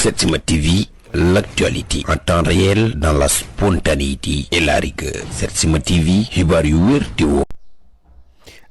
Setsima TV, l'actualité en temps réel dans la spontanéité et la rigueur. Setsima TV, xibaar yu wér te wóor.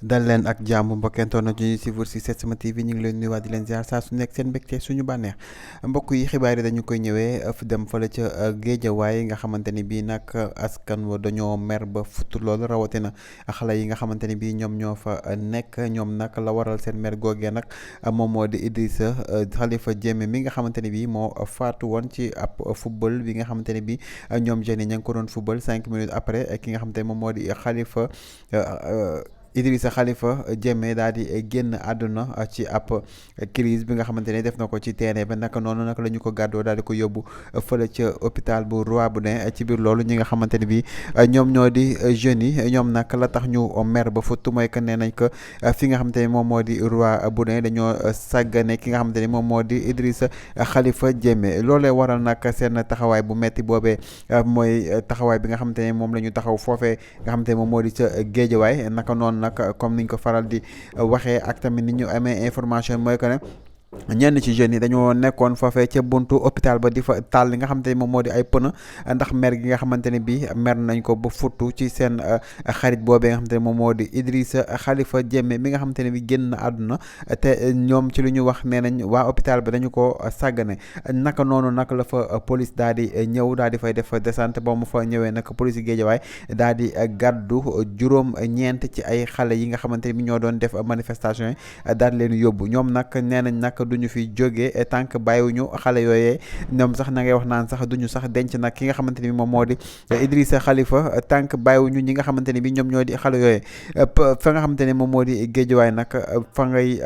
dal leen ak jàmm mbokkentoon na ñuy suivre si Setsima TV ñu ngi leen nuyuwaat di leen ziar saa su nekk seen mbégte suñu bànneex mbokk yi xibaar yi dañu koy ñëwee dem fële ca Géejawaay nga xamante ni bii nag askan wa dañoo mer ba futt loolu rawatina xale yi nga xamante ni bii ñoom ñoo fa nekk ñoom nag la waral seen mer googee nag moom moo di Idrissa Khalifa Diémé mi nga xamante ni bii moo faatu woon ci ab football bi nga xamante ni bii ñoom jeunes yi ña ngi ko doon football 5 minutes après ki nga xamante ni moom moo di Idrissa Khalifa Diémé daal di génn àdduna ci ab crise bi nga xamante ne def na ko ci terrain ba naka noonu naka la ñu ko gàddoo daal di ko yóbbu fële ca hôpital bu Roi Baudouin ci biir loolu ñi nga xamante ne bi ñoom ñoo di jeunes yi ñoom nag la tax ñu mer ba futt mooy que nee nañ ko fi nga xamante ne moom moo di Roi Baudouin dañoo sàggane ki nga xamante ne moom moo di Idrissa Khalifa Diémé loolee waral nag seen taxawaay bu metti boobee mooy taxawaay bi nga xamante ne moom la ñu taxaw foofee nga xamante ne moom moo di ca Géejawaay naka noonu nag comme niñ ko faral di waxee ak tamit ni ñu amee information mooy que ne ñenn ci jeunes yi dañoo nekkoon foofee ca buntu hôpital ba di fa taal li nga xamante ni moom moo di ay pneu ndax mer gi nga xamante ne bi mer nañ ko ba futtu ci seen xarit boobee nga xamante ne moom moo di Idrissa Khalifa Diémé mi nga xamante ne bi génn àdduna te ñoom ci lu ñu wax nee nañ waa hôpital ba dañu ko sàggane naka noonu nag la fa police daal di ñëw daal di fay def descente ba mu fa ñëwee nag police Guédiawaye daal di gàddu juróom-ñeent ci ay xale yi nga xamante ne bi ñoo doon def manifestation yi daal leen yóbbu ñoom nag nee nañ nag duñu fi jógee tant que bàyyiwuñu xale yooyee ñoom sax na ngay wax naan sax duñu sax denc nag ki nga xamante ni bi moom moo di Idrissa Khalifa tant que bàyyiwuñu ñi nga xamante ni bi ñoom ñoo di xale yooyee fa nga xamante ni moom moo di Géejawaay nag fa ngay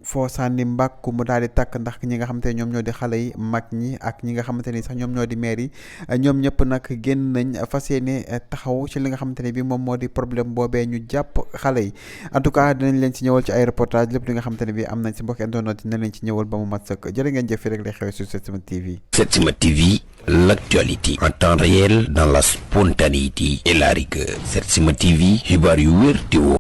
foo sànni mbàkku mu daal di takk ndax ñi nga xamante ne ñoom ñoo di xale yi mag ñi ak ñi nga xamante ni sax ñoom ñoo di maire yi ñoom ñëpp nag génn nañ fas yéene taxaw ci li nga xamante ne bi moom moo di problème boobee ñu jàpp xale yi en tout cas dinañ leen ci ñëwal ci ay reportage lépp li nga xamante ne bi am nañ si mbokk internet dinañ leen ci ñëwal ba mu mat sëkk jërë ngeen jëf rek lay xew sur Setsima TV. Setsima TV, l'actualité en temps réel dans la spontanéité et la rigueur. Setsima TV, xibaar yu wér te wóor.